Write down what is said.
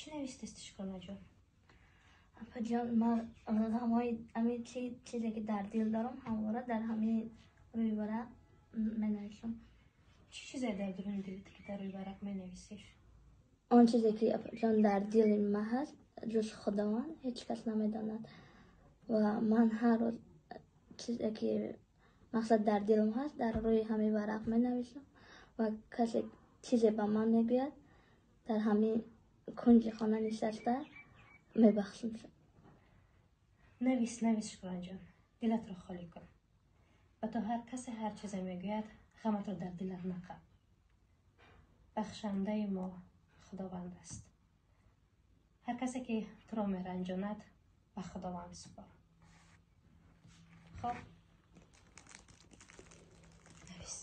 Чӣ навистести, Шукронаҷон? Апаҷон, ман ҳамои ҳамин чизе ки дар дил дорам, ҳамвора дар ҳамин рӯи варақ менависам. Чӣ чизе дар дуруни дилит, ки дар рӯи варақ менависиш? Он чизе ки, апаҷон, дар дили ман ҳаст, ҷуз Худованд ҳеҷ кас намедонад. Ва ман ҳар рӯз чизе ки мақсад дар дилам ҳаст, дар рӯи ҳамин варақ менависам ва касе чизе ба ман мегӯяд, дар ҳамин кунҷи хона нишаста мебахшам. Навис, навис, Шукронаҷон, дилатро холӣ кун. Ба ту ҳар касе ҳар чизе мегӯяд, ғаматро дар дилат нақаб. Бахшандаи мо Худованд аст. Ҳар касе ки туро меранҷонад, ба Худованд супор. Хоб, навис.